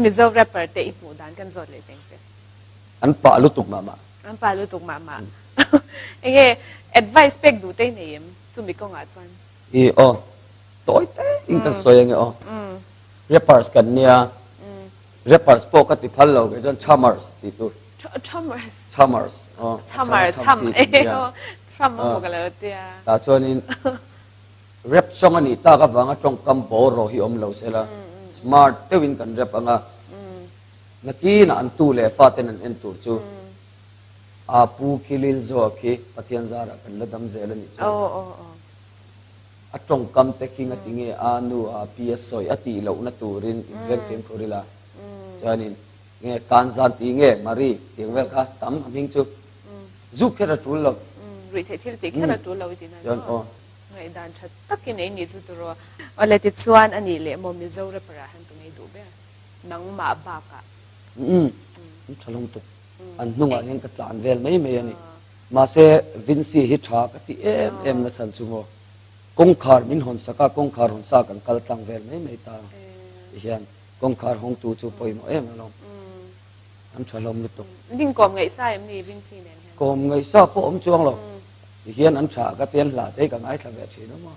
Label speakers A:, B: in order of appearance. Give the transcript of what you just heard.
A: Mizo rapper te i hmuh dan kan zawt leh teng che.
B: An pah lutuk mah mah.
A: An pah lutuk mah mah. Enge advice pek duh te i nei em chumi kawngah chuan?
B: I aw tawi te in ka sawi ange aw. Rappers kan nia rappers pawh ka ti phal lo kei chuan chammers tih tur.
A: Chammers.
B: Chammers aw.
A: Chammer cham e aw Trump a maw ka lo tia.
B: Tah chuanin Rap song a nih tak avanga tawngkam bawr rawh hi awm lo sela, smart deuhin kan rap ang a, nakinah an tu leh faten an en tur chu a pu khi Lil Zoa khi Pathian zarah kan la dam zel a nih chuan a tawngkam te khi ngati nge a nu a pi a sawi a tih lohna turin inveng fimkhur ila chuanin nge Kanzan tih nge Marie tih ang vel kha tam a hming chu zuk kher a tul lo.
A: Ruihtheih thil tih kher a tul lo i ti na
B: chuan aw.
A: Ngaihdan tha takin ei nih chu turaw. Awle tichuan a nih leh maw Mizo rapper ah han tum ei duh ber nangmah bakah.
B: Umm an tha lawng tuk. An hnungah hian ka tlan vel mai mai a ni. Mahse Vincy hi tha ka ti em em na chhan chu maw kawngkhar min hawn sak a kawngkhar hawn sa kan kal tlang vel mai mai ta ti hian kawngkhar hawngtu chu pawimawh em alawm. An tha hlawm lutuk.
A: Ding kawm ngaihsa em ni Vincy nen hian?
B: Kawm ngaihsa pawh awm chuang lo. Tihian an tha ka tian hlah te hi ka ngaithla ve thin a maw.